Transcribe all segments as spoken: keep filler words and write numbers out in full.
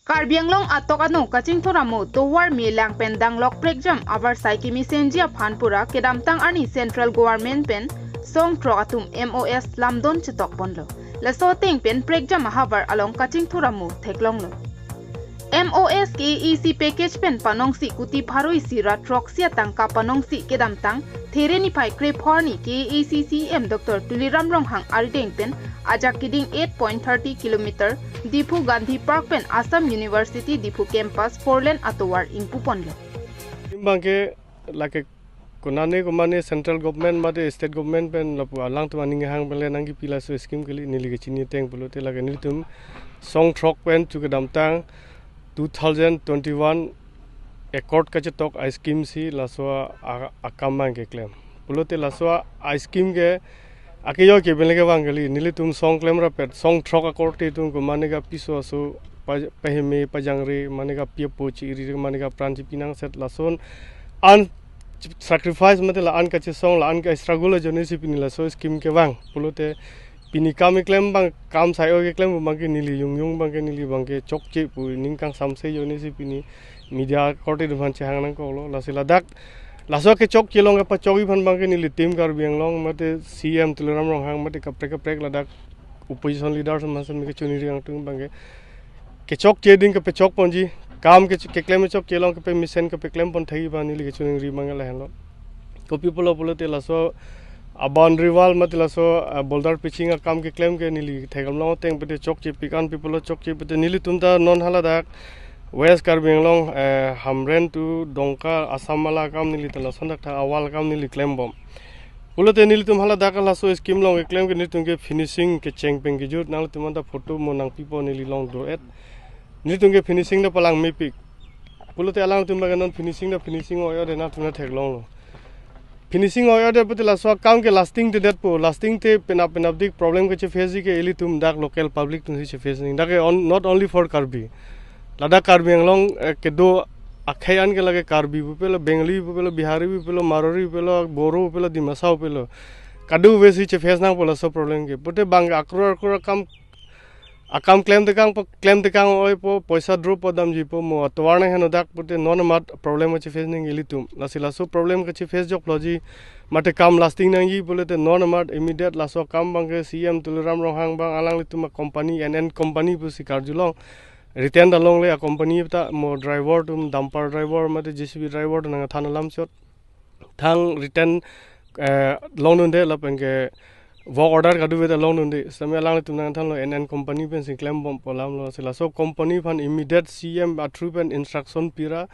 Karbi Anglong atok ano Kachingthur amo tovar me lang pen danglok prekjam avarsai kemesenji aphan pura kedamtang arni Central Government pen song throk atum M O S lamdon chetok ponlo. Laso ateng pen prekjam ahavar along Kachingthur amo theklonglo. M O S K A A C package pen panongsi kuti pharo isi ra throksi atangka panongsi kedamtang There niphai krepho arni K A A C C M Doctor Tuliram Ronghang arideng pen ajak keding eight point thirty kilometer Diphu Gandhi Park pen Assam University Diphu campus four lane atovar ingpu ponlo. Abangke lake konane komane central government mate state government pen lapu alangtum aning hang pen le nangkepi laso scheme kali neli kechini ateng pulote lake nelitum song throk pen chu kedamtang two thousand twenty-one accord kachetok a-scheme si laso a, a, akam abang keklem. Pulote laso a, a-scheme ke akeyo ke pen le kevang kali, nelitum song klem rapet, song throk akorte atum komane ka piso aso pa, paheme pajangre, mane ka pi apo chi-iri, mane ka pran chipi nangset lason an sacrifice mate la-an kachesong, la-an ka struggle ajoine si pini laso scheme kevang. Pulote pini kam keklem abang, kam sai-o keklem abangke neli yong yong abangke neli abangke chokche pu ning kangsamse ajoine si pini media korte atum aphan chehang nangkoklo. Lasi ladak laso kechokche along kepachokji aphan abangke neli Team Karbi Anglong mate C M Tuliram Ronghang mate kaprek kaprek ladak opposition leaders masam kechoningri angtung abangke kechokche ding kepachok ponji, kam ke, keklem chokche along kepamesen kepaklem pon thekji abang neli kechoningri abang lahenlo. Kopi pulo pulote laso a-boundary wall mate laso, ah, boulder pitching akam keklem ke neli thekdamlong ateng pute chokche pik an pi pulo chokche pute nelitum ta non haladak West Karbi Anglong, eh, Hamren to Dongka Assam mala akam neli ta lason dak tha a-wall akam neli klembom. Pulote nelitum haladak laso scheme along keklem ke nelitum ke finishing kecheng pen kejut nangtum anta photo mo nangpipo neli along do-et. Nelitum ke finishing ta palang mepik. Pulote alangtum abangke non finishing ta finishing oi-o de nangtum ta theklonglo. Finishing oi-o de pute laso akam ke lasting te detpo, lasting te penap penap dik problem kecheface ke ilitum dak local public atum si cheface ning. Dak ke on, not only for Karbi. Ladak Karbi Anglong, eh, kedo akhei an ke lake Karbi pupelo, Bengali pupelo, Bihari pupelo, Marwari pupelo, Boro pupelo, Dimasa pupelo. Kadokave si cheface nangpo laso problem ke. Pute abang akror akror akam akam klem tekang po, klem tekang oi po, poisa drop po damji po mo atovar nang heno dak pute non amat problem kacheface ning ilitum. Lasi laso problem kacheface jokloji mate kam lasting nangji pulote non amat immediate laso akam abangke C M Tuliram Ronghang abang alanglitum a-company N N company pusi karjulong. Written ta longle a-company ta mo driver atum dumper driver mate J C B driver atum nangthan alam chot. Thang written, eh, longdunde lapen ke work order kadokave ta longdunde. Sitame alanglitum nangthanlo N N company pensi klembompo alamlo. Si laso company aphan immediate C M a-through pen instruction pira.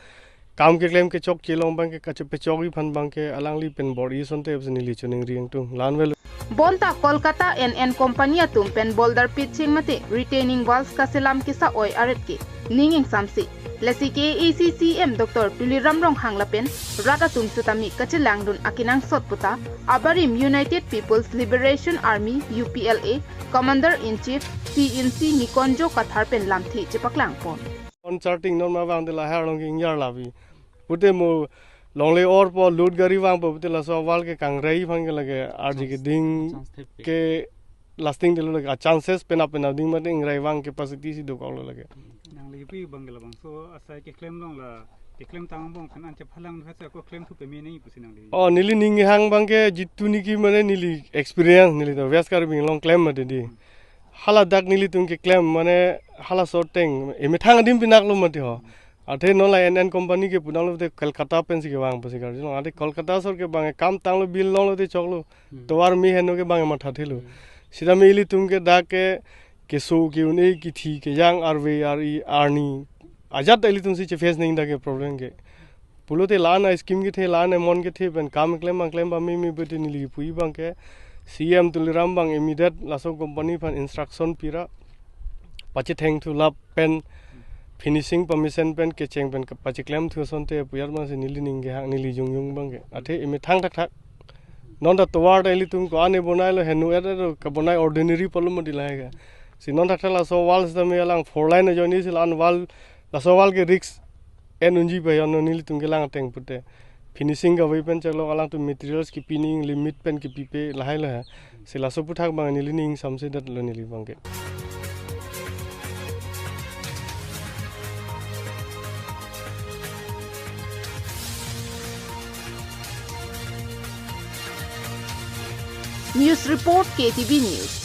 Kam keklem kechokche along abangke kachepachokji aphan abangke alangli pen bor-i asonte pusi neli choningri angtung. La-an avelo. Bonta Kolkata N N company atum pen boulder pitching mate retaining walls kaselam kesa oi aret ke ning ingsamse. Lasi K A A C C M Doctor Tuliram Ronghang lapen rat atum sitame kachelangdun akenangsot puta abarim United People's Liberation Army, U P L A, Commander in Chief C N C Nikonjo Kathar pen lamthe chepaklang pon. On charting non ma vang de lahai along ke ingyar lavi. Pute mo longle orpo load gari vangpo pute laso a-wall ke kangrai aphan ke lake arji keding ke lasting delo lake a-chances penap penap ding mate ingrai vang capacity si dokoklo lake. Nangli pi abang ke labangso asai keklem long la keklem tang abang kan an chephalang kasa ko klem thu peme nangji pusi nangli. Oh, neli ning hang abangke jitu niki mane neli experience neli to West Karbi Anglong klem mate di. Haladak nelitum keklem mane halaso ateng emethang adim pinaklo mate ho. Athe non la N N company ke pudanglo te Kolkata pensi kevang pusi karjulong. Athe Kolkata asor ke abang kam tanglo bill longlo te choklo. Hmm. Tovar me heno ke abang mathathelo. Hmm. Sitame ilitum ke dak ke keso ke-un-e kithi kejang arve ar-i arni. Ajat ilitum si cheface ning dak ke problem ke. Pulote la-an a-scheme kethe, la-an amount kethe pen kam klem abang klem abang mimi pute neli puji abangke C M Tuliram abang immediate laso company aphan instruction pira. Pachetheng thu lap pen finishing permission pen kecheng pen pacheklem thu asonte puyar abangsi neli ning kehang neli yong yong abangke. Athe emethang thakthak. Non ta tovar ta ilitum ko-an bonailo henu et et kabonai ordinary problem di lahai ke. Si non thakthak laso wall sitame alang four lane ajoine si la-an wall laso wall ke risk en unji pen non nelitum kelang ateng pute. Finishing kave pen chalo alangtum materials kepi ning limit pen kepipe lahai lahai. Si laso aphuthak abang neli ning ingsamse detlo neli abangke. News Report, K T V News.